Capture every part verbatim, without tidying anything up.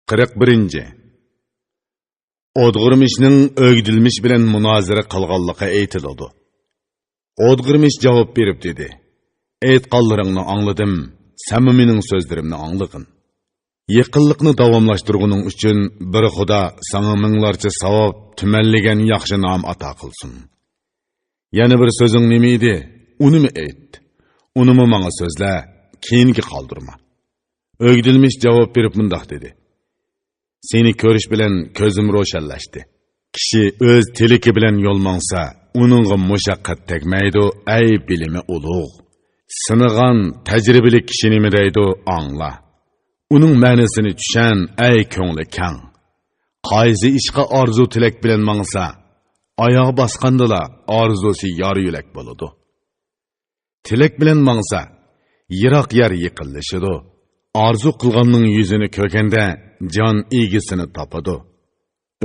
قىرىق بىرىنچى. ئودغۇرمىشنىڭ ئۆگدۈلمىش بىلەن مۇنازىرە قىلغانلىقى ئېيتىلىدۇ. ئودغۇرمىش جاۋاب بېرىپ دېدى: «ئېيتقانلىرىڭنى ئاڭلىدىم، سەنمۇ مېنىڭ سۆزلىرىمنى ئاڭلىغىن. يېقىنلىقنى داۋاملاشتۇرغىنىڭ ئۈچۈن بىر خۇدا ساڭا مىڭلارچە ساۋاب، تۈمەنلىگەن ياخشى نام ئاتا قىلسۇن. يەنە بىر سۆزۈڭ نېمە ئىدى؟ ئۇنىمۇ ئېيت. ئۇنىمۇ ماڭا سۆزلە، كېيىنگە قالدۇرما.» ئۆگدۈلمىش جاۋاب بېرىپ مۇنداق دېدى: «سېنى كۆرۈش بىلەن كۆزۈم روشەنلەشتى. كىشى ئۆز تىلىكى بىلەن يول ماڭسا، ئۇنىڭغا مۇشەققەت تەگمەيدۇ، ئەي بىلىمى ئۇلۇغ. سىنىغان، تەجرىبىلىك كىشى نېمە دەيدۇ، ئاڭلا. ئۇنىڭ مەنىسىنى چۈشەن، ئەي كۆڭلى كەڭ. قايسى ئىشقا ئارزۇ تىلەك بىلەن ماڭسا، ئاياغ باسقاندىلا ئارزۇسى يار يۆلەك بولىدۇ. تىلەك بىلەن ماڭسا، يىراق يەر يېقىنلىشىدۇ. ئارزۇ قىلغاننىڭ يۈزىنى كۆرگەندە، جان ئىگىسىنى تاپىدۇ.»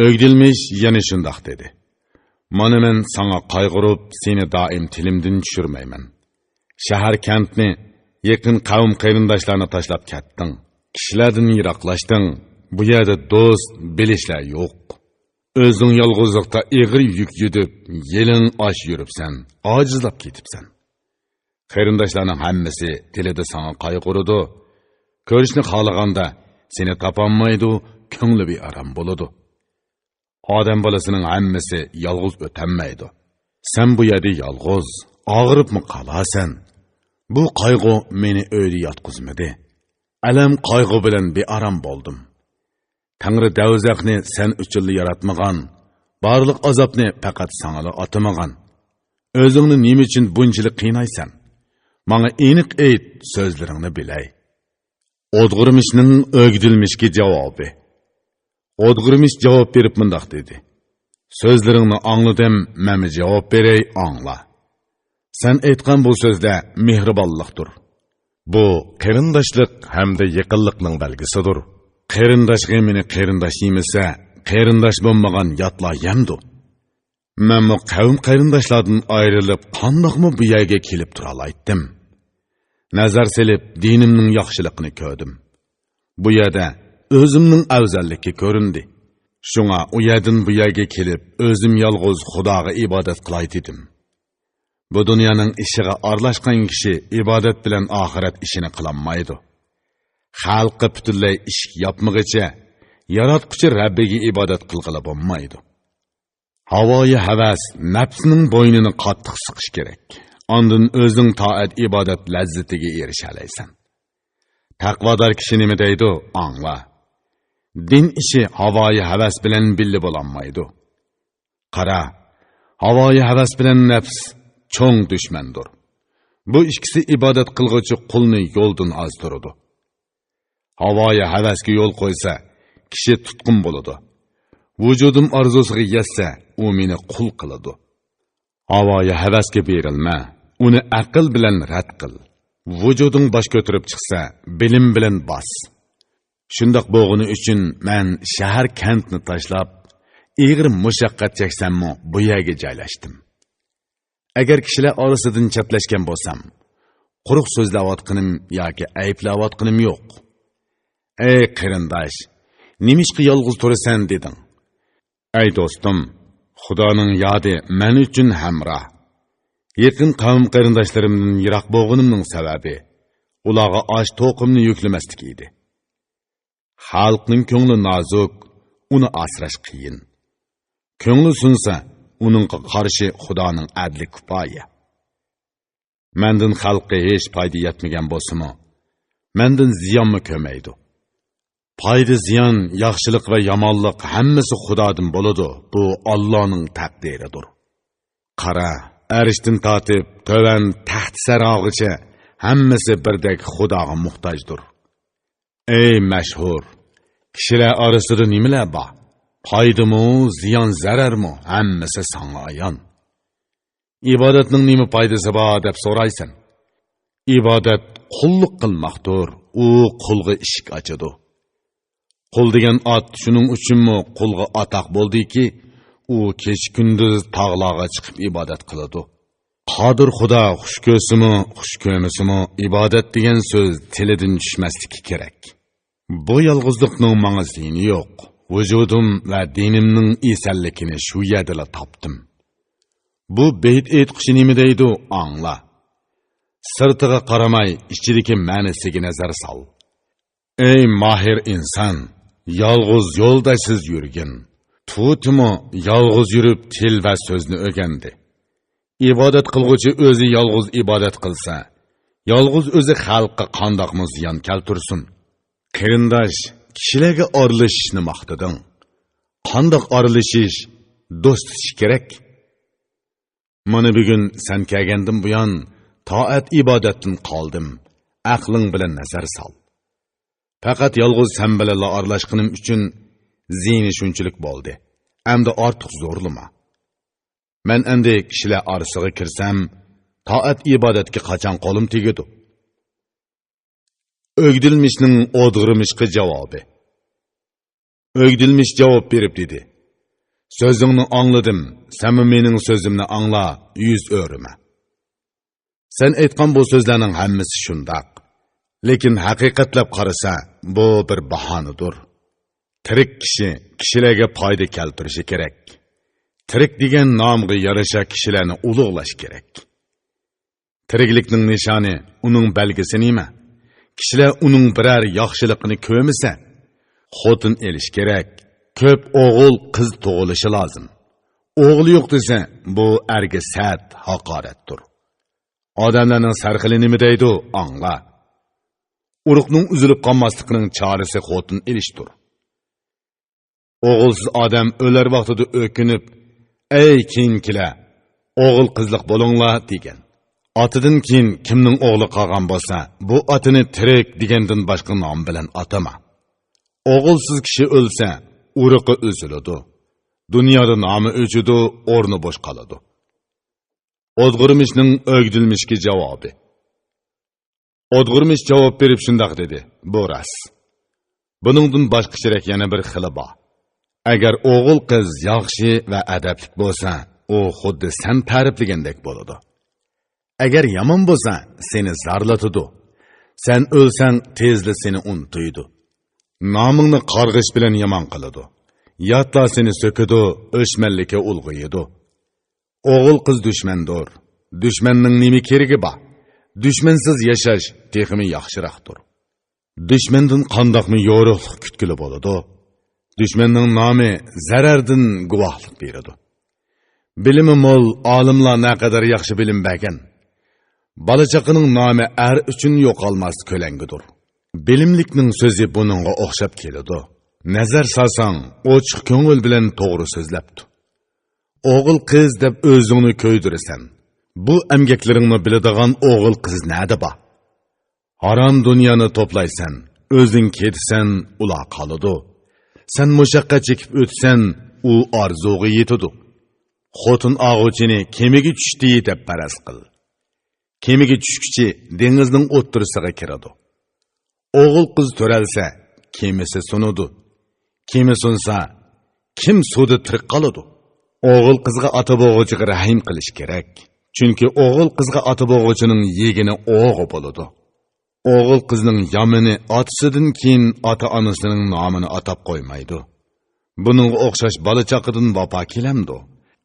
ئۆگدۈلمىش يەنە شۇنداق دېدى: «مانا مەن ساڭا قايغۇرۇپ، سېنى دائىم تىلىمدىن چۈشۈرمەيمەن. شەھەر-كەنتنى، يېقىن قەۋم-قېرىنداشلارنى تاشلاپ كەتتىڭ. كىشىلەردىن يىراقلاشتىڭ. بۇ يەردە دوست، بىلىشلەر يوق. ئۆزۈڭ يالغۇزلۇقتا ئېغىر يۈك يۈدۈپ، يېلىڭ ئاچ يۈرۈپسەن، ئاجىزلاپ كېتىپسەن. قېرىنداشلارنىڭ ھەممىسى دىلىدا ساڭا قايغۇرىدۇ. كۆرۈشنى خالىغاندا سېنى تاپالمايدۇ، كۆڭلى بىئارام بولىدۇ. ئادەم بالىسىنىڭ ھەممىسى يالغۇز ئۆتەلمەيدۇ. سەن بۇ يەردە يالغۇز، ئاغرىپمۇ قالارسەن. بۇ قايغۇ مېنى ئۆيدە ياتقۇزمىدى. ئەلەم قايغۇ بىلەن بىئارام بولدۇم. تەڭرى دەۋزەخنى سەن ئۈچۈنلا ياراتمىغان، بارلىق ئازابنى پەقەت ساڭىلا ئاتىمىغان. ئۆزۈڭنى نېمە ئۈچۈن بۇنچىلىك قىينايسەن؟ ماڭا ئېنىق ئېيت، سۆزلىرىڭنى بىلەي.» ئودغۇرمىشنىڭ ئۆگدۈلمىشكە جاۋابى. ئودغۇرمىش جاۋاب بېرىپ مۇنداق دېدى: «سۆزلىرىڭنى ئاڭلىدىم، مەنمۇ جاۋاب بېرەي، ئاڭلا. سەن ئېيتقان بۇ سۆزدە مېھرىبانلىقتۇر. بۇ قېرىنداشلىق ھەمدە يېقىنلىقنىڭ بەلگىسىدۇر. قېرىنداش غېمىنى قېرىنداش يېمىسە، قېرىنداش بولمىغان ياتلار يەمدۇ؟ مەنمۇ قەۋم قېرىنداشلاردىن ئايرىلىپ، قانداقمۇ بۇ يەرگە كېلىپ تۇرالايتتىم؟ نەزەر سېلىپ، دىنىمنىڭ ياخشىلىقىنى كۆردۈم. بۇ يەردە ئۆزۈمنىڭ ئەۋزەللىكى كۆرۈندى. شۇڭا ئۇ يەردىن بۇ يەرگە كېلىپ، ئۆزۈم يالغۇز خۇداغا ئىبادەت قىلاي دېدىم. بۇ دۇنيانىڭ ئىشىغا ئارىلاشقان كىشى ئىبادەت بىلەن ئاخىرەت ئىشىنى قىلالمايدۇ. خەلققە پۈتۈنلەي ئىشىك ياپمىغىچە، ياراتقۇچى رەببىگە ئىبادەت قىلغىلى بولمايدۇ. ھاۋايى ھەۋەس نەپسنىڭ بوينىنى قاتتىق سىقىش كېرەك. ئاندىن ئۆزۈڭ تائەت-ئىبادەت لەززىتىگە ئېرىشەلەيسەن. تەقۋادار كىشى نېمە دەيدۇ، ئاڭلا. دىن ئىشى ھاۋايى ھەۋەس بىلەن بىللە بولالمايدۇ. قارا، ھاۋايى ھەۋەس بىلەن نەپس چوڭ دۈشمەندۇر. بۇ ئىككىسى ئىبادەت قىلغۇچى قۇلنى يولدىن ئازدۇرىدۇ. ھاۋايى ھەۋەسكە يول قويسا، كىشى تۇتقۇن بولىدۇ. ۋۇجۇدۇم ئارزۇسىغا يەتسە، ئۇ مېنى قۇل قىلىدۇ. ھاۋايى ھەۋەسكە بېرىلمە، ئۇنى ئەقىل بىلەن رەت قىل. ۋۇجۇدۇڭ باش كۆتۈرۈپ چىقسا، بىلىم بىلەن باس. شۇنداق بولغىنى ئۈچۈن مەن شەھەر-كەنتنى تاشلاپ، ئېغىر مۇشەققەت چەكسەممۇ بۇ يەرگە جايلاشتىم. ئەگەر كىشىلەر ئارىسىدىن چەتلەشكەن بولسام، قۇرۇق سۆزلەۋاتقىنىم ياكى ئەيىبلەۋاتقىنىم يوق. ئەي قېرىنداش، نېمىشقا يالغۇز تۇرىسەن دېدىڭ؟ ئەي دوستۇم، خۇدانىڭ يادى مەن ئۈچۈن ھەمراھ. يېقىن قەۋم قېرىنداشلىرىمدىن يىراق بولغىنىمنىڭ سەۋەبى، ئۇلارغا ئاچ توقۇمنى يۈكلىمەسلىك ئىدى. خەلقنىڭ كۆڭلى نازۇك، ئۇنى ئاسراش قىيىن. كۆڭلى سۇنسا، ئۇنىڭغا قارشى خۇدانىڭ ئەدلى كۇپايە. مەندىن خەلققە ھېچ پايدا يەتمىگەن بولسىمۇ، مەندىن زىيانمۇ كۆرمەيدۇ. پايدا-زىيان، ياخشىلىق ۋە يامانلىق ھەممىسى خۇدادىن بولىدۇ، بۇ ئاللانىڭ تەقدىرىدۇر. قارا، ئەرشتىن تارتىپ تۆۋەن تەخت سەھراغىچە ھەممىسى بىردەك خۇداغا موھتاجدۇر. ئەي مەشھۇر! كىشىلەر ئارىسىدا نېمىلەر بار؟ پايدىمۇ، زىيان-زەرەرمۇ، ھەممىسى ساڭا ئايان. ئىبادەتنىڭ نېمە پايدىسى بار دەپ سورايسەن. ئىبادەت قۇللۇق قىلماقتۇر، ئۇ قۇلغا ئىشىك ئاچىدۇ. قۇل دېگەن ئات شۇنىڭ ئۈچۈنمۇ قۇلغا ئاتاق بولدىكى، ئۇ كېچە-كۈندۈز تاغلارغا چىقىپ ئىبادەت قىلىدۇ. قادىر خۇدا خۇش كۆرسىمۇ، خۇش كۆرمىسىمۇ، ئىبادەت دېگەن سۆز تىلىدىن چۈشمەسلىكى كېرەك. بۇ يالغۇزلۇقنىڭ ماڭا زىيىنى يوق. ۋۇجۇدۇم ۋە دىنىمنىڭ ئېسەنلىكىنى شۇ يەردىلا تاپتىم. بۇ بېيىت ئېيتقۇچى نېمە دەيدۇ، ئاڭلا. سىرتىغا قارىماي، ئىچىدىكى مەنىسىگە نەزەر سال. ئەي ماھىر ئىنسان، يالغۇز يولداشسىز يۈرگىن. تۇتىمۇ يالغۇز يۈرۈپ تىل ۋە سۆزنى ئۆگەندى. ئىبادەت قىلغۇچى ئۆزى يالغۇز ئىبادەت قىلسا، يالغۇز ئۆزى خەلققە قانداقمۇ زىيان كەلتۈرسۇن؟ قېرىنداش، كىشىلەرگە ئارىلىشىشنى ماختىدىڭ. قانداق ئارىلىشىش، دوست تۇتۇش كېرەك. مانا بۈگۈن سەن كەلگەندىن بۇيان تائەت ئىبادەتتىن قالدىم. ئەقلىڭ بىلەن نەزەر سال. پەقەت يالغۇز سەن بىلەنلا ئارىلاشقىنىم ئۈچۈن زىيىنى شۇنچىلىك بولدى. ئەمدى ئارتۇق زورلىما. مەن ئەمدى كىشىلەر ئارىسىغا كىرسەم، تائەت ئىبادەتكە قاچان قولۇم تېگىدۇ؟ ئۆگدۈلمىشنىڭ ئودغىرمىشقا جاۋابى. ئۆگدۈلمىش جاۋاب بېرىپ دېدى: سۆزۈڭنى ئاڭلىدىم، سەنمۇ مېنىڭ سۆزۈمنى ئاڭلا، يۈز ئۆرۈمە. سەن ئېيتقان بۇ سۆزلەرنىڭ ھەممىسى شۇنداق. لېكىن ھەقىقەتلەپ قارىسا، بۇ بىر باھانىدۇر. تىرىك كىشى كىشىلەرگە پايدا كەلتۈرۈشى كېرەك. تىرىك دېگەن نامغا يارىشا كىشىلەرنى ئۇلۇغلاش كېرەك. تىرىكلىكنىڭ نىشانى، ئۇنىڭ بەلگىسى نېمە؟ كىشىلەر ئۇنىڭ بىرەر ياخشىلىقىنى كۆرمىسە، خوتۇن ئېلىش كېرەك. كۆپ ئوغۇل، قىز تۇغۇلۇشى لازىم. ئوغلى يوق دېسە، بۇ ئەرگە سەت ھاقارەتتۇر. ئادەملەرنىڭ سەرخىلى نېمە دەيدۇ، ئاڭلا. ئۇرۇقنىڭ ئۈزۈلۈپ قالماسلىقىنىڭ چارىسى خوتۇن ئېلىشتۇر. ئوغۇلسىز ئادەم ئۆلەر ۋاقتىدا ئۆكۈنۈپ، ئەي كېيىنكىلەر، ئوغۇل قىزلىق بولۇڭلار دېگەن. ئاتىدىن كېيىن كىمنىڭ ئوغلى قالغان بولسا، بۇ ئاتىنى تىرىك دېگەندىن باشقا نام بىلەن ئاتىما. ئوغۇلسىز كىشى ئۆلسە، ئۇرۇقى ئۈزۈلىدۇ. دۇنيادا نامى ئۆچىدۇ، ئورنى بوش قالىدۇ. ئودغۇرمىشنىڭ ئۆگدۈلمىشكە جاۋابى. ئودغۇرمىش جاۋاب بېرىپ شۇنداق دېدى: بۇ راست. بۇنىڭدىن باشقىچىرەك يەنە بىر خىلى بار. ئەگەر ئوغۇل قىز ياخشى ۋە ئەدەپلىك بولسا، ئۇ خۇددى سەن تەرىپلىگەندەك بولىدۇ. ئەگەر يامان بولسا، سېنى زارلىتىدۇ. سەن ئۆلسەڭ، تېزلا سېنى ئۇنتۇيدۇ. نامىڭنى قارغىش بىلەن يامان قىلىدۇ. ياتلار سېنى سۆكىدۇ، ئۆچمەنلىككە ئۇلغىيىدۇ. ئوغۇل قىز دۈشمەندۇر. دۈشمەننىڭ نېمە كېرىكى بار؟ دۈشمەنسىز ياشاش تېخىمۇ ياخشىراقتۇر. دۈشمەندىن قانداقمۇ يورۇقلۇق كۈتكىلى بولىدۇ؟ دۈشمەننىڭ نامى زەرەردىن گۇۋاھلىق بېرىدۇ. بىلىمى مول ئالىملار نەقەدەر ياخشى بىلىم بەرگەن. بالا-چاقىنىڭ نامى ئەر ئۈچۈن يوقالماس كۆلەڭگىدۇر. بىلىملىكنىڭ سۆزى بۇنىڭغا ئوخشاپ كېلىدۇ. نەزەر سالساڭ، ئوچۇق كۆڭۈل بىلەن توغرا سۆزلەپتۇ. ئوغۇل قىز دەپ ئۆزۈڭنى كۆيدۈرىسەن. بۇ ئەمگەكلىرىڭنى بىلىدىغان ئوغۇل قىز نەدە بار؟ ھارام دۇنيانى توپلايسەن، ئۆزۈڭ كېتىسەن، ئۇلار قالىدۇ. سەن مۇشەققەت چېكىپ ئۆتىسەن، ئۇ ئارزۇغا يېتىدۇ. خوتۇن ئاغۇچىنى كېمىگە چۈشتى دەپ پەرەز قىل. كېمىگە چۈشكۈچى دېڭىزنىڭ ئوتتۇرىسىغا كىرىدۇ. ئوغۇل قىز تۆرەلسە، كېمىسى سۇنىدۇ. كېمە سۇنسا، كىم سۇدا تىرىك قالىدۇ؟ ئوغۇل قىزغا ئاتا بولغۇچىغا رەھىم قىلىش كېرەك. چۈنكى ئوغۇل قىزغا ئاتا بولغۇچىنىڭ يېگىنى ئوغۇ بولىدۇ. ئوغۇل قىزنىڭ يامىنى ئاتىسىدىن كېيىن ئاتا-ئانىسىنىڭ نامىنى ئاتاپ قويمايدۇ. بۇنىڭغا ئوخشاش بالا-چاقىدىن ۋاپا كېلەمدۇ؟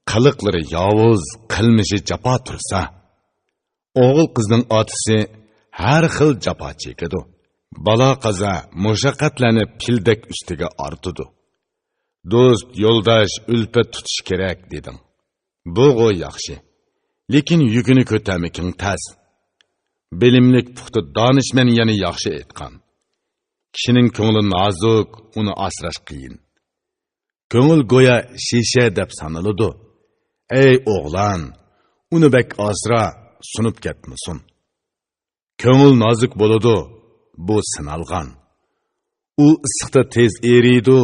قىلىقلىرى ياۋۇز، قىلمىشى جاپا تۇرسا. ئوغۇل قىزنىڭ ئاتىسى ھەر خىل جاپا چېكىدۇ. بالا-قازا، مۇشەققەتلەرنى پىلدەك ئۈستىگە ئارتىدۇ. دوست، يولداش، ئۈلپەت تۇتۇش كېرەك دېدىڭ. بۇغۇ ياخشى. لېكىن يۈكىنى كۆتەرمىكىڭ تەس. بىلىملىك، پۇختا دانىشمەن يەنە ياخشى ئېيتقان: كىشىنىڭ كۆڭلى نازۇك، ئۇنى ئاسراش قىيىن. كۆڭۈل گويا شېشە دەپ سانىلىدۇ. ئەي ئوغلان، ئۇنى بەك ئاسرا، سۇنۇپ كەتمىسۇن. كۆڭۈل نازۇك بولىدۇ، بۇ سىنالغان. ئۇ ئىسسىقتا تېز ئېرىيدۇ،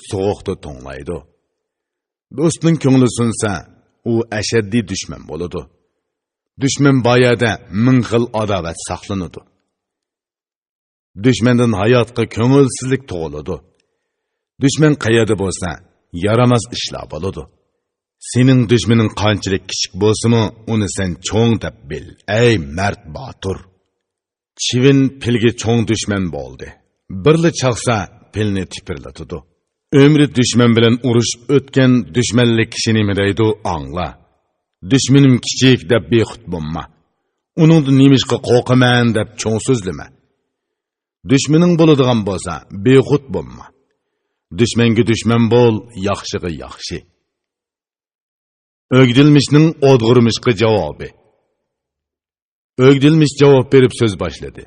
سوغۇقتا توڭلايدۇ. دوستنىڭ كۆڭلى سۇنسا، ئۇ ئەشەددىي دۈشمەن بولىدۇ. دۈشمەن بار يەردە مىڭ خىل ئاداۋەت ساقلىنىدۇ. دۈشمەندىن ھاياتقا كۆڭۈلسىزلىك تۇغۇلىدۇ. دۈشمەن قەيەردە بولسا، يارىماس ئىشلار بولىدۇ. سېنىڭ دۈشمىنىڭ قانچىلىك كىچىك بولسىمۇ، ئۇنى سەن چوڭ دەپ بىل، ئەي مەرد باتۇر! چىۋىن پىلگە چوڭ دۈشمەن بولدى. بىرلا چاقسا، پىلنى تىپىرلىتىدۇ. ئۆمرى دۈشمەن بىلەن ئۇرۇشۇپ ئۆتكەن دۈشمەنلىك كىشى نېمە دەيدۇ، ئاڭلا. دۈشمىنىم كىچىك دەپ بىخۇد بولما. ئۇنىڭدىن نېمىشقا قورقىمەن دەپ چوڭ سۆزلىمە. دۈشمىنىڭ بولىدىغان بولسا، بىخۇد بولما. دۈشمەنگە دۈشمەن بول، ياخشىغا ياخشى. ئۆگدىلمىشنىڭ ئودغۇرمىشقا جاۋابى. ئۆگدىلمىش جاۋاب بېرىپ سۆز باشلىدى.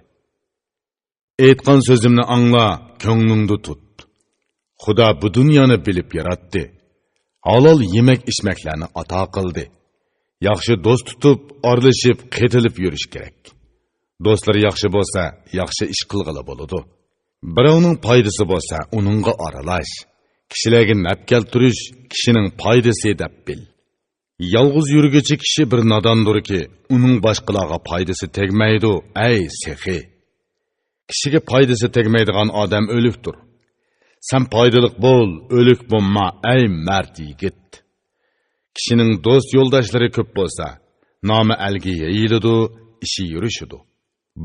ئېيتقان سۆزۈمنى ئاڭلا، كۆڭلۈڭدە تۇت. خۇدا بۇ دۇنيانى بىلىپ ياراتتى. ھالال يېمەك-ئىچمەكلەرنى ئاتا قىلدى. ياخشى دوست تۇتۇپ، ئارىلىشىپ، قېتىلىپ يۈرۈش كېرەك. دوستلىرى ياخشى بولسا، ياخشى ئىش قىلغىلى بولىدۇ. بىراۋنىڭ پايدىسى بولسا، ئۇنىڭغا ئارىلاش. كىشىلەرگە نەپ كەلتۈرۈش كىشىنىڭ پايدىسى دەپ بىل. يالغۇز يۈرگۈچى كىشى بىر ناداندۇركى، ئۇنىڭ باشقىلارغا پايدىسى تەگمەيدۇ، ئەي سېخىي! كىشىگە پايدىسى تەگمەيدىغان ئادەم ئۆلۈكتۇر. سەن پايدىلىق بول، ئۆلۈك بولما، ئەي مەرد يىگىت! كىشىنىڭ دوست يولداشلىرى كۆپ بولسا، نامى ئەلگە يېيىلىدۇ، ئىشى يۈرۈشىدۇ.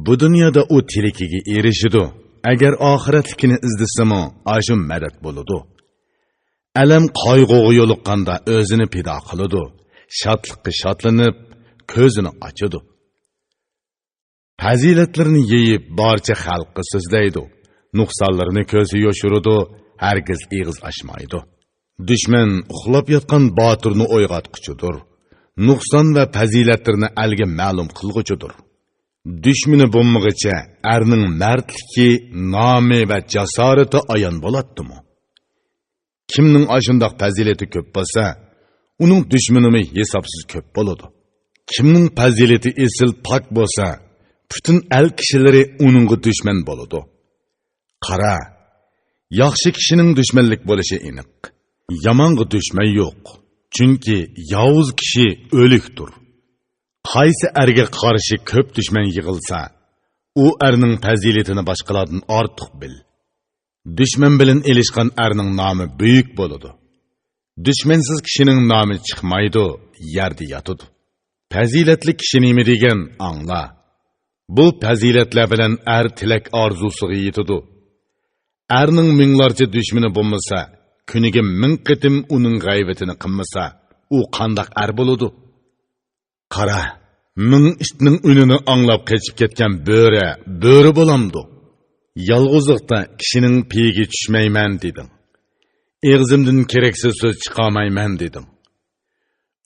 بۇ دۇنيادا ئۇ تىلىكىگە ئېرىشىدۇ، ئەگەر ئاخىرەتلىكىنى ئىزدىسىمۇ، ئاشۇ مەدەت بولىدۇ. ئەلەم قايغۇغا يولۇققاندا ئۆزىنى پىدا قىلىدۇ، شادلىققا شادلىنىپ، كۆزىنى ئاچىدۇ. پەزىلەتلىرىنى يېيىپ، بارچە خەلققە سۆزلەيدۇ، نۇقسانلىرىنى كۆزى يوشۇرىدۇ، ھەرگىز ئېغىز ئاچمايدۇ. دۈشمەن ئۇخلاپ ياتقان باتۇرنى ئويغاتقۇچىدۇر، نۇقسان ۋە پەزىلەتلىرىنى ئەلگە مەلۇم قىلغۇچىدۇر. دۈشمىنى بولمىغىچە ئەرنىڭ مەردلىكى، نامى ۋە جاسارىتى ئايان بولاتتىمۇ؟ كىمنىڭ ئاشۇنداق پەزىلىتى كۆپ بولسا، ئۇنىڭ دۈشمىنىمۇ ھېسابسىز كۆپ بولىدۇ. كىمنىڭ پەزىلىتى ئېسىل پاك بولسا، پۈتۈن ئەل كىشىلىرى ئۇنىڭغا دۈشمەن بولىدۇ. قارا، ياخشى كىشىنىڭ دۈشمەنلىك بولۇشى ئېنىق. يامانغا دۈشمەن يوق، چۈنكى ياۋۇز كىشى ئۆلۈكتۇر. قايسى ئەرگە قارشى كۆپ دۈشمەن يىغىلسا، ئۇ ئەرنىڭ پەزىلىتىنى باشقىلاردىن ئارتۇق بىل. دۈشمەن بىلەن ئېلىشقان ئەرنىڭ نامى بۈيۈك بولىدۇ. دۈشمەنسىز كىشىنىڭ نامى چىقمايدۇ، يەردە ياتىدۇ. پەزىلەتلىك كىشى نېمە دېگەن، ئاڭلا. بۇ پەزىلەتلەر بىلەن ئەر تىلەك ئارزۇسىغا يېتىدۇ. ئەرنىڭ مىڭلارچە دۈشمىنى بولمىسا، كۈنىگە مىڭ قېتىم ئۇنىڭ غەيۋىتىنى قىلمىسا، ئۇ قانداق ئەر بولىدۇ؟ قارا، مىڭ ئىتنىڭ ئۈنىنى ئاڭلاپ قېچىپ كەتكەن بۆرە، بۆرە بولامدۇ؟ يالغۇزلۇقتا كىشىنىڭ پېيىگە چۈشمەيمەن دېدىڭ. ئېغىزىمدىن كېرەكسىز سۆز چىقارمايمەن دېدىڭ.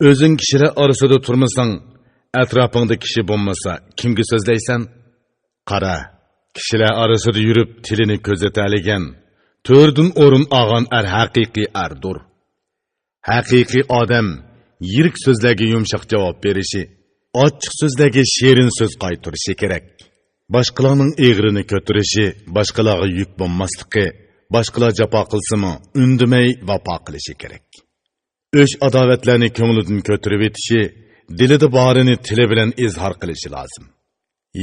ئۆزۈڭ كىشىلەر ئارىسىدا تۇرمىساڭ، ئەتراپىڭدا كىشى بولمىسا، كىمگە سۆزلەيسەن؟ قارا، كىشىلەر ئارىسىدا يۈرۈپ تىلىنى كۆزىتەلىگەن، تۆرىدىن ئورۇن ئالغان ئەر ھەقىقىي ئەردۇر. ھەقىقىي ئادەم يىرىك سۆزلەرگە يۇمشاق جاۋاب بېرىشى، ئاچچىق سۆزلەرگە شېرىن سۆز قايتۇرۇشى كېرەك. باشقىلارنىڭ ئېغىرىنى كۆتۈرۈشى، باشقىلارغا يۈك بولماسلىقى، باشقىلار جاپا قىلسىمۇ ئۈندىمەي ۋاپا قىلىشى كېرەك. ئۆچ-ئاداۋەتلەرنى كۆڭلىدىن كۆتۈرۈۋېتىشى، دىلىدا بارىنى تىلى بىلەن ئىزھار قىلىشى لازىم.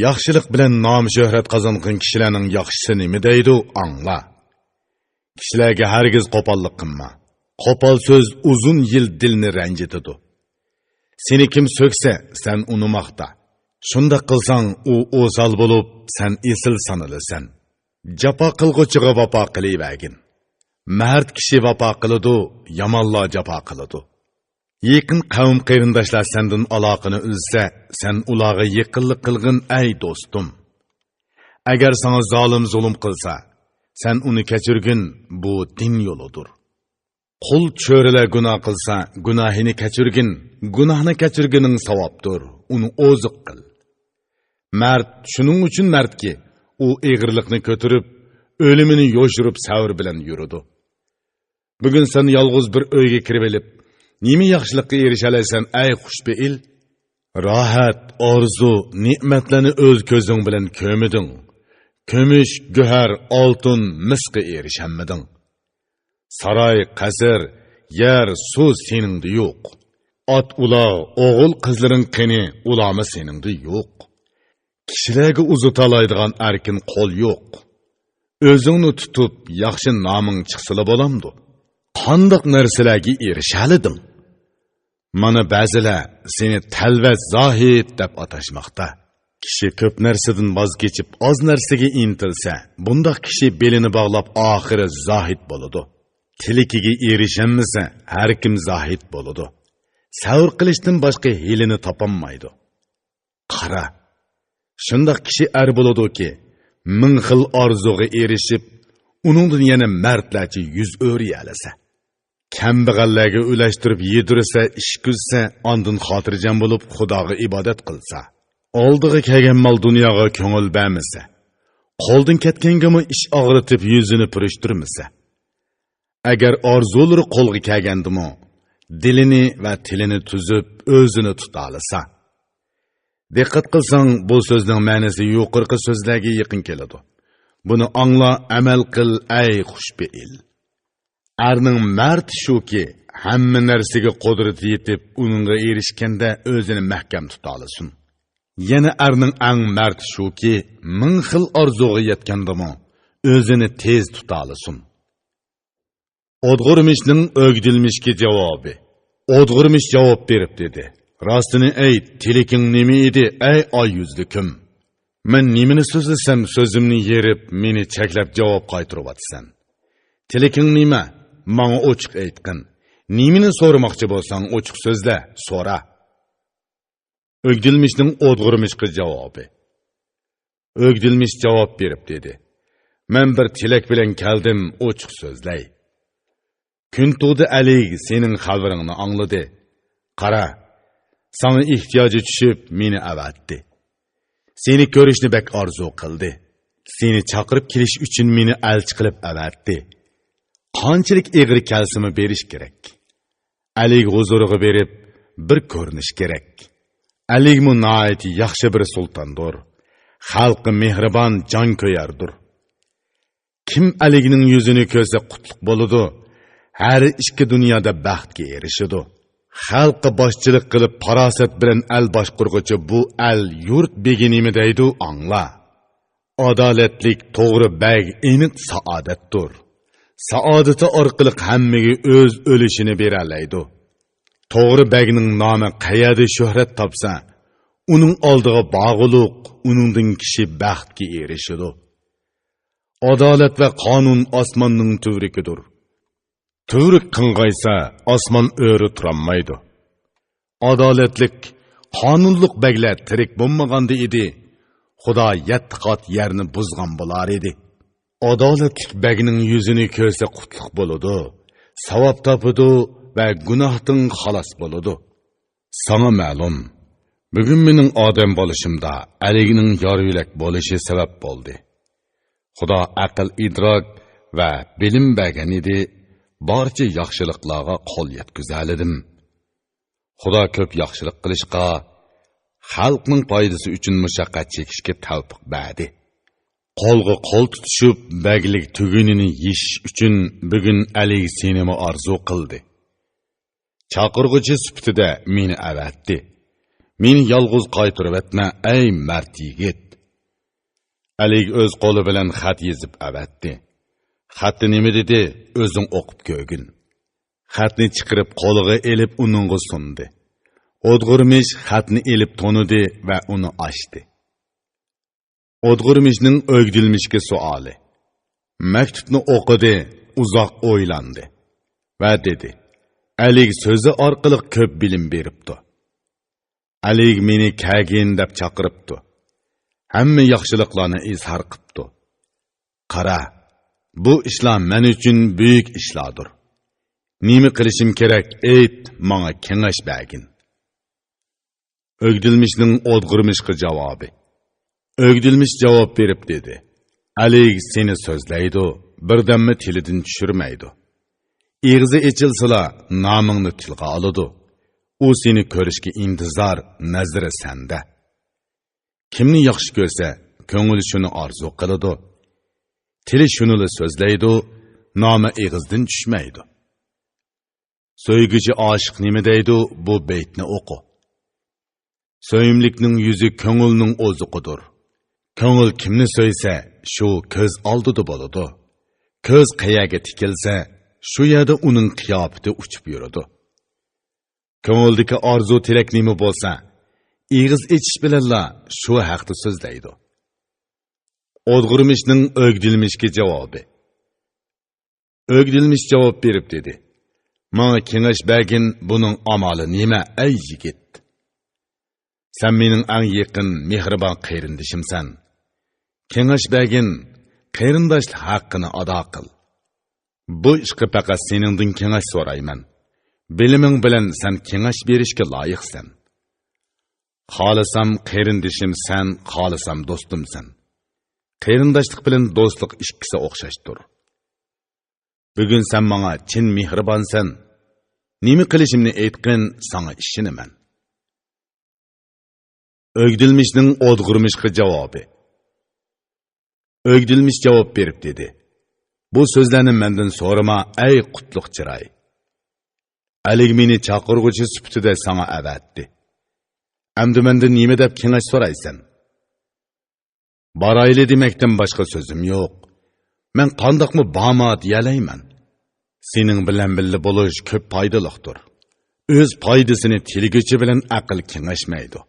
ياخشىلىق بىلەن نام-شۆھرەت قازانغان كىشىلەرنىڭ ياخشىسى نېمە دەيدۇ، ئاڭلا. كىشىلەرگە ھەرگىز قوپاللىق قىلما. قوپال سۆز ئۇزۇن يىل دىلنى رەنجىتىدۇ. سېنى كىم سۆكسە، سەن ئۇنى ماختا. شۇنداق قىلساڭ، ئۇ ئوسال بولۇپ، سەن ئېسىل سانىلىسەن. جاپا قىلغۇچىغا ۋاپا قىلىۋەرگىن. مەرد كىشى ۋاپا قىلىدۇ، يامانلار جاپا قىلىدۇ. يېقىن قەۋم-قېرىنداشلار سەندىن ئالاقىنى ئۈزسە، سەن ئۇلارغا يېقىنلىق قىلغىن، ئەي دوستۇم. ئەگەر ساڭا زالىم زۇلۇم قىلسا، سەن ئۇنى كەچۈرگىن، بۇ دىن يولىدۇر. قۇل چۆرىلەر گۇناھ قىلسا، گۇناھىنى كەچۈرگىن، گۇناھنى كەچۈرگىنىڭ ساۋابتۇر، ئۇنى ئوزۇق قىل. مەرد شۇنىڭ ئۈچۈن مەردكى، ئۇ ئېغىرلىقنى كۆتۈرۈپ، ئۆلۈمىنى يوشۇرۇپ سەۋر بىلەن يۈرىدۇ. بۈگۈن سەن يالغۇز بىر ئۆيگە كىرىۋېلىپ، نېمە ياخشىلىققا ئېرىشەلەيسەن، ئەي خۇشپېئىل؟ راھەت، ئارزۇ، نېمەتلەرنى ئۆز كۆزۈڭ بىلەن كۆرمىدىڭ. كۈمۈش، گۆھەر، ئالتۇن، مىسقا ئېرىشەلمىدىڭ. ساراي، قەسىر، يەر، سۇ سېنىڭدە يوق. ئات-ئۇلاغ، ئوغۇل-قىزلىرىڭ قېنى، ئۇلارمۇ سېنىڭدە يوق. كىشىلەرگە ئۇزىتالايدىغان ئەركىن قول يوق. ئۆزۈڭنى تۇتۇپ، ياخشى نامىڭ چىقسىلا بولامدۇ؟ قانداق نەرسىلەرگە ئېرىشەلىدىڭ؟ مانا بەزىلەر سېنى تەلۋە زاھىت دەپ ئاتاشماقتا. كىشى كۆپ نەرسىدىن ۋاز كېچىپ، ئاز نەرسىگە ئىنتىلسە، بۇنداق كىشى بېلىنى باغلاپ، ئاخىرى زاھىد بولىدۇ. تىلىكىگە ئېرىشەلمىسە، ھەركىم زاھىد بولىدۇ. سەۋر قىلىشتىن باشقا ھىيلىنى تاپالمايدۇ. قارا، شۇنداق كىشى ئەر بولىدۇكى، مىڭ خىل ئارزۇغا ئېرىشىپ، ئۇنىڭدىن يەنە مەردلەرچە يۈز ئۆرۈيەلىسە. كەمبەغەللەرگە ئۈلەشتۈرۈپ يېدۈرسە، ئىچكۈزسە، ئاندىن خاتىرجەم بولۇپ، خۇداغا ئىبادەت قىلسا. ئالدىغا كەلگەن مال دۇنياغا كۆڭۈل بەرمىسە. قولدىن كەتكەنگىمۇ ئىچ ئاغرىتىپ، يۈزىنى پۈرۈشتۈرمىسە. ئەگەر ئارزۇلىرى قولغا كەلگەندىمۇ، دىلىنى ۋە تىلىنى تۈزۈپ، ئۆزىنى تۇتالىسا. دىققەت قىلساڭ، بۇ سۆزنىڭ مەنىسى يۇقىرىقى سۆزلەرگە يېقىن كېلىدۇ. بۇنى ئاڭلا، ئەمەل قىل، ئەي خۇشپېئىل! ئەرنىڭ مەرتى شۇكى، ھەممە نەرسىگە قۇدرىتى يېتىپ، ئۇنىڭغا ئېرىشكەندە ئۆزىنى مەھكەم تۇتالىسۇن. يەنە ئەرنىڭ ئەڭ مەرتى شۇكى، مىڭ خىل ئارزۇغا يەتكەندىمۇ، ئۆزىنى تېز تۇتالىسۇن. ئودغۇرمىشنىڭ ئۆگدۈلمىشكە جاۋابى. ئودغۇرمىش جاۋاب بېرىپ دېدى: راستىنى ئېيت، تىلىكىڭ نېمە ئىدى، ئەي ئاي يۈزلۈكۈم؟ مەن نېمىنى سۆزلىسەم، سۆزۈمنى يېرىپ، مېنى چەكلەپ جاۋاب قايتۇرۇۋاتىسەن. تىلىكىڭ نېمە؟ ماڭا ئوچۇق ئېيتقىن. نېمىنى سورىماقچى بولساڭ، ئوچۇق سۆزلە، سورا. ئۆگدۈلمىشنىڭ ئودغۇرمىشقا جاۋابى. ئۆگدۈلمىش جاۋاب بېرىپ دېدى: مەن بىر تىلەك بىلەن كەلدىم، ئوچۇق سۆزلەي. كۈنتۇغدا ئەلىگ سېنىڭ خەۋىرىڭنى ئاڭلىدى. قارا، ساڭا ئېھتىياجى چۈشۈپ، مېنى ئەۋەتتى. سېنى كۆرۈشنى بەك ئارزۇ قىلدى. سېنى چاقىرىپ كېلىش ئۈچۈن مېنى ئەلچى قىلىپ ئەۋەتتى. قانچىلىك ئېغىر كەلسىمۇ بېرىش كېرەك. ئەلىگ ھۇزۇرىغا بېرىپ، بىر كۆرۈنۈش كېرەك. ئەلىگمۇ ناھايىتى ياخشى بىر سۇلتاندۇر. خەلقى مېھرىبان، جانكۆيەردۇر. كىم ئەلىگنىڭ يۈزىنى كۆرسە قۇتلۇق بولىدۇ، ھەر ئىككى دۇنيادا بەختكە ئېرىشىدۇ. خەلققە باشچىلىق قىلىپ، پاراسەت بىلەن ئەل باشقۇرغۇچى بۇ ئەل يۇرت بېگى نېمە دەيدۇ، ئاڭلا. ئادالەتلىك، توغرا بەگ ئېنىق سائادەتتۇر. سائادىتى ئارقىلىق ھەممىگە ئۆز ئۈلۈشىنى بېرەلەيدۇ. توغرا بەگنىڭ نامى قەيەردە شۆھرەت تاپسا، ئۇنىڭ ئالدىغا بارغۇلۇق، ئۇنىڭدىن كىشى بەختكە ئېرىشىدۇ. ئادالەت ۋە قانۇن ئاسماننىڭ تۈۋرۈكىدۇر. تۈۋرۈك قىڭغايسا، ئاسمان ئۆرە تۇرالمايدۇ. ئادالەتلىك، قانۇنلۇق بەگلەر تىرىك بولمىغاندا ئىدى، خۇدا يەتتە قات يەرنى بۇزغان بولار ئىدى. ئادالەتلىك بەگنىڭ يۈزىنى كۆرسە قۇتلۇق بولىدۇ، ساۋاب تاپىدۇ ۋە گۇناھتىن خالاس بولىدۇ. ساڭا مەلۇم، بۈگۈن مېنىڭ ئادەم بولۇشۇمدا ئەلىگنىڭ يار يۆلەك بولۇشى سەۋەب بولدى. خۇدا ئەقىل ئىدراك ۋە بىلىم بەرگەن ئىدى، بارچە ياخشىلىقلارغا قول يەتكۈزەلىدىم. خۇدا كۆپ ياخشىلىق قىلىشقا، خەلقنىڭ پايدىسى ئۈچۈن مۇشەققەت چېكىشكە تەۋپىق بەردى. قولغا قول تۇتۇشۇپ، بەگلىك تۈگۈنىنى يېشىش ئۈچۈن بۈگۈن ئەلىگ سېنىمۇ ئارزۇ قىلدى. چاقىرغۇچى سۈپىتىدە مېنى ئەۋەتتى. مېنى يالغۇز قايتۇرۇۋەتمە، ئەي مەرد يىگىت! ئەلىگ ئۆز قولى بىلەن خەت يېزىپ ئەۋەتتى. خەتتە نېمە دېدى، ئۆزۈڭ ئوقۇپ كۆرگىن. خەتنى چىقىرىپ قولىغا ئېلىپ ئۇنىڭغا سۇندى. ئودغۇرمىش خەتنى ئېلىپ تونۇدى ۋە ئۇنى ئاچتى. ئودغۇرمىشنىڭ ئۆگدۈلمىشكە سوئالى. مەكتۇپنى ئوقۇدى، ئۇزاق ئويلاندى ۋە دېدى: ئەلىگ سۆزى ئارقىلىق كۆپ بىلىم بېرىپتۇ. ئەلىگ مېنى كەلگىن دەپ چاقىرىپتۇ. ھەممە ياخشىلىقلارنى ئىزھار قىپتۇ. قارا، بۇ ئىشلار مەن ئۈچۈن بۈيۈك ئىشلاردۇر. نېمە قىلىشىم كېرەك، ئېيت، ماڭا كېڭەش بەرگىن. ئۆگدۈلمىشنىڭ ئودغۇرمىشقا جاۋابى. ئۆگدۈلمىش جاۋاب بېرىپ دېدى: ئەلىگ سېنى سۆزلەيدۇ، بىردەممۇ تىلىدىن چۈشۈرمەيدۇ. ئېغىزى ئېچىلسىلا، نامىڭنى تىلغا ئالىدۇ. ئۇ سېنى كۆرۈشكە ئىنتىزار، نەزىرى سەندە. كىمنى ياخشى كۆرسە، كۆڭلى شۇنى ئارزۇ قىلىدۇ. تىلى شۇنىلا سۆزلەيدۇ، نامى ئېغىزدىن چۈشمەيدۇ. سۆيگۈچى ئاشىق نېمە دەيدۇ، بۇ بەيتنى ئوقۇ. سۆيۈملۈكنىڭ يۈزى كۆڭۈلنىڭ ئوزۇقىدۇر. كۆڭۈل كىمنى سۆيسە، شۇ كۆز ئالدىدا بولىدۇ. كۆز قەيەرگە تىكىلسە، شۇ يەردە ئۇنىڭ قىياپىتى ئۇچۇپ يۈرىدۇ. كۆڭۈلدىكى ئارزۇ تىلەك نېمە بولسا، ئېغىز ئېچىش بىلەنلا شۇ ھەقتە سۆزلەيدۇ. ئودغۇرمىشنىڭ ئۆگدىلمىشكە جاۋابى. ئۆگدىلمىش جاۋاب بېرىپ دېدى: «ماڭا كېڭەش بەرگىن، بۇنىڭ ئامالى نېمە، ئەي يىگىت؟ سەن مېنىڭ ئەڭ يېقىن، مېھرىبان قېرىندىشىمسەن. كېڭەش بەرگىن، قېرىنداشلىق ھەققىنى ئادا قىل. بۇ ئىشقا پەقەت سېنىڭدىن كېڭەش سورايمەن. بىلىمىڭ بىلەن سەن كېڭەش بېرىشكە لايىقسەن. خالىسام قېرىندىشىم سەن، خالىسام دوستۇم سەن. قېرىنداشلىق بىلەن دوستلۇق ئىككىسى ئوخشاشتۇر. بۈگۈن سەن ماڭا چىن مېھرىبانسەن. نېمە قىلىشىمنى ئېيتقىن، ساڭا ئىشىنىمەن.» ئۆگدىلمىشنىڭ ئودغۇرمىشقا جاۋابى. ئۆگدىلمىش جاۋاب بېرىپ دېدى: «بۇ سۆزلەرنى مەندىن سورىما، ئەي قۇتلۇق چىراي. ئەلىگە مېنى چاقىرغۇچى سۈپىتىدە ساڭا ئەۋەتتى. ئەمدى مەندىن نېمە دەپ كېڭەش سورايسەن؟ بارايلى دېمەكتىن باشقا سۆزۈم يوق. مەن قانداقمۇ بارما دېيەلەيمەن؟ سېنىڭ بىلەن بىللە بولۇش كۆپ پايدىلىقتۇر. ئۆز پايدىسىنى تىلىگۈچى بىلەن ئەقىل كېڭەشمەيدۇ.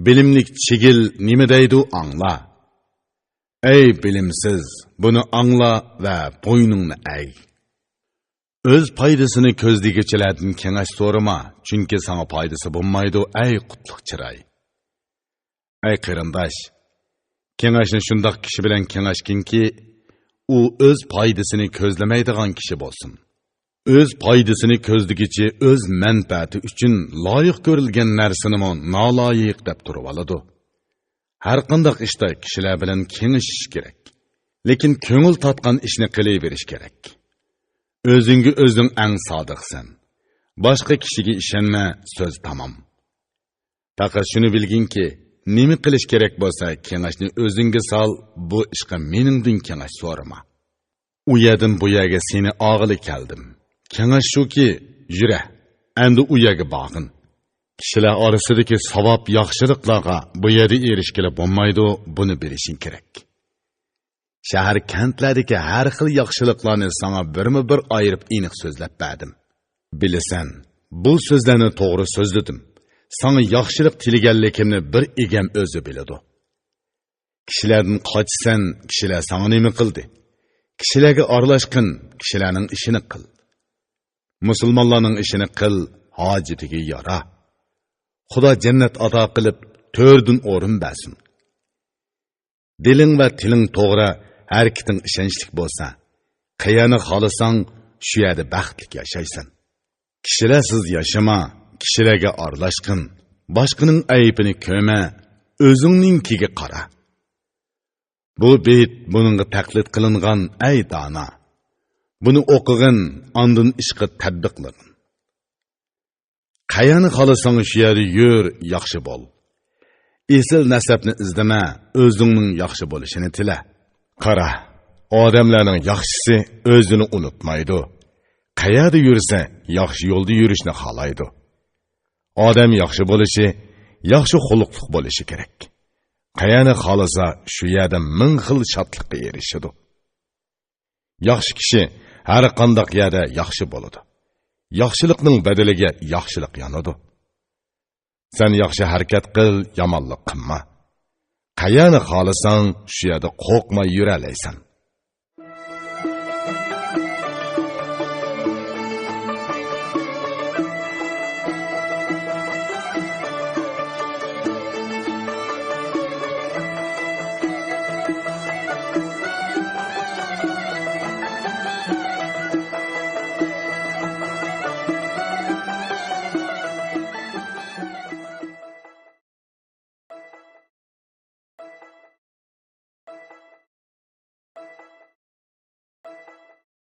بىلىملىك چىگىل نېمە دەيدۇ، ئاڭلا. ئەي بىلىمسىز، بۇنى ئاڭلا ۋە بوينۇڭنى ئەگ. ئۆز پايدىسىنى كۆزلىگۈچىلەردىن كېڭەش سورىما، چۈنكى ساڭا پايدىسى بولمايدۇ، ئەي قۇتلۇق چىراي. ئەي قېرىنداش، كېڭەشنى شۇنداق كىشى بىلەن كېڭەشكىنكى، ئۇ ئۆز پايدىسىنى كۆزلىمەيدىغان كىشى بولسۇن. ئۆز پايدىسىنى كۆزلىگۈچى ئۆز مەنپەئەتى ئۈچۈن لايىق كۆرۈلگەن نەرسىنىمۇ نالايىق دەپ تۇرۇۋالىدۇ. ھەرقانداق ئىشتا كىشىلەر بىلەن كېڭىشىش كېرەك. لېكىن كۆڭۈل تارتقان ئىشنى قىلىۋېرىش كېرەك. ئۆزۈڭگە ئۆزۈڭ ئەڭ سادىقسەن. باشقا كىشىگە ئىشەنمە، سۆز تامام. پەقەت شۇنى بىلگىنكى، نېمە قىلىش كېرەك بولسا، كېڭەشنى ئۆزۈڭگە سال، بۇ ئىشقا مېنىڭدىن كېڭەش سورىما. ئۇ يەردىن بۇ يەرگە سېنى ئاغىلى كەلدىم. كېڭەش شۇكى، يۈرە، ئەمدى ئۇ يەرگە بارغىن. كىشىلەر ئارىسىدىكى ساۋاب ياخشىلىقلارغا بۇ يەردە ئېرىشكىلى بولمايدۇ، بۇنى بىلىشىڭ كېرەك. شەھەر، كەنتلەردىكى ھەر خىل ياخشىلىقلارنى ساڭا بىرمۇ بىر ئايرىپ ئېنىق سۆزلەپ بەردىم. بىلىسەن، بۇ سۆزلەرنى توغرا سۆزلىدىم. ساڭا ياخشىلىق تىلىگەنلىكىمنى بىر ئىگەم ئۆزى بىلىدۇ. كىشىلەردىن قاچىسەن، كىشىلەر ساڭا نېمە قىلدى؟ كىشىلەرگە ئارىلاشقىن، كىشىلەرنىڭ ئىشىنى قىل. مۇسۇلمانلارنىڭ ئىشىنى قىل، ھاجىتىگە يارا. خۇدا جەننەت ئاتا قىلىپ، تۆردىن ئورۇن بەرسۇن. دىلىڭ ۋە تىلىڭ توغرا، ھەرىكىتىڭ ئىشەنچلىك بولسا، قەيەرنى خالىساڭ، شۇ يەردە بەختلىك ياشايسەن. كىشىلەرسىز ياشىما، كىشىلەرگە ئارىلاشقىن، باشقىنىڭ ئەيىبىنى كۆرمە، ئۆزۈڭنىڭكىگە قارا. بۇ بېيىت بۇنىڭغا تەقلىد قىلىنغان، ئەي دانا! بۇنى ئوقۇغىن، ئاندىن ئىشقا تەتبىقلىغىن. قەيەرنى خالىساڭ شۇ يەردە يۈر، ياخشى بول. ئېسىل نەسەبنى ئىزدىمە، ئۆزۈڭنىڭ ياخشى بولۇشىنى تىلە. قارا، ئادەملەرنىڭ ياخشىسى ئۆزىنى ئۇنتۇمايدۇ. قەيەردە يۈرسە، ياخشى يولدا يۈرۈشنى خالايدۇ. ئادەم ياخشى بولۇشى، ياخشى خۇلقلۇق بولۇشى كېرەك. قەيەرنى خالىسا، شۇ يەردە مىڭ خىل شادلىققا ئېرىشىدۇ. ياخشى كىشى ھەر قانداق يەردە ياخشى بولىدۇ. ياخشىلىقنىڭ بەدىلىگە ياخشىلىق يانىدۇ. سەن ياخشى ھەرىكەت قىل، يامانلىق قىلما. قەيەرنى خالىساڭ، شۇ يەردە قورقماي يۈرەلەيسەن.